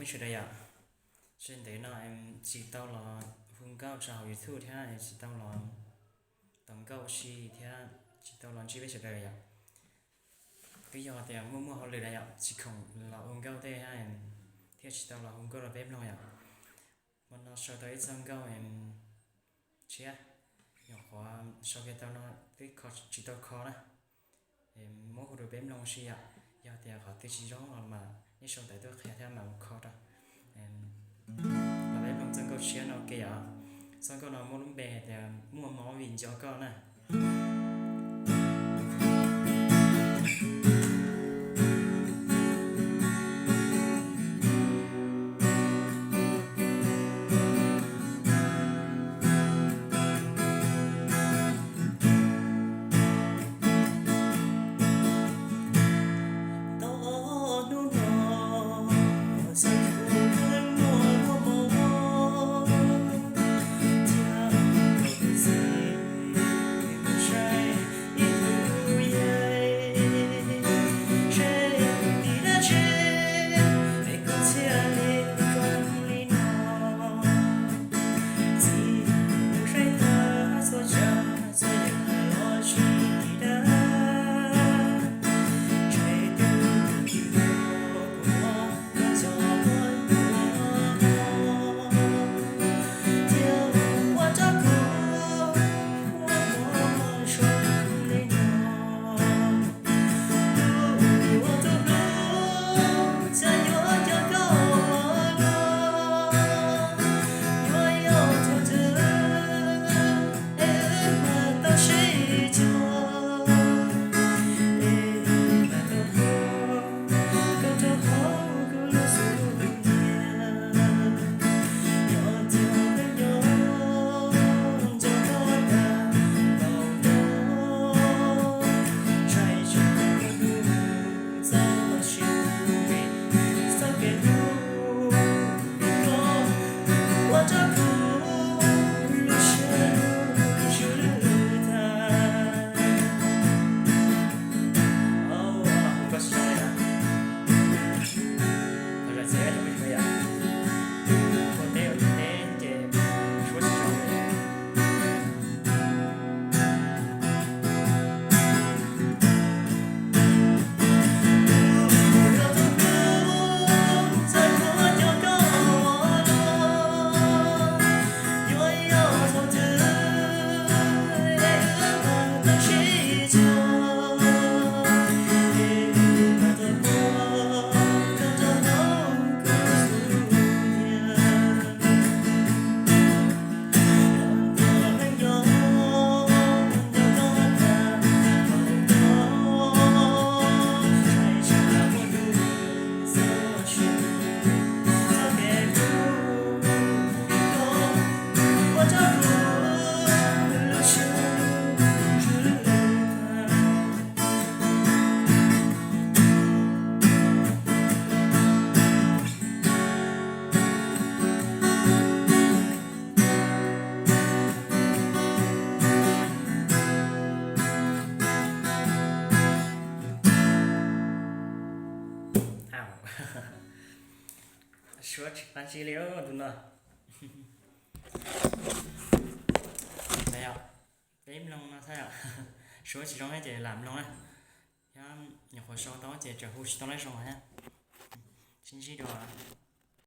sawv daws yom. Sawv ntawd no tsis tau los hu nkauj tso hauv YouTube thiab tsis tau los tau nkauj si thiab tsis tau los ntsib peb sawv daws yom. Twb yog tias muaj muaj hauj lwm na yom, tsis khoom los hu nkauj tej thiaj tsis tau los hu nkauj rau peb mloog yom. Hmo no sau tau ib txoj nkauj tshiab, nyuam qhuav sau kiag tau no twb kho tsis tau kho na. Muab hu rau peb mloog si yom, yog tias qhov twg tsis zoo los mas nej sau ntawv tuaj qhia thiab mam mus kho rau. Los peb mloog txoj nkauj tshiab no ua ke yom. Txoj nkauj no muaj lub npe hais tias muaj mob vim nco koj na. Suav tsis qab ntsib li tus no. Peb mloog no xwb, suav tsis zoo ces lam mloog na. Yog nyuam qhuav sau tau ces tseem hu tsis tau lawm zoo thiab. Sib ntsib dua.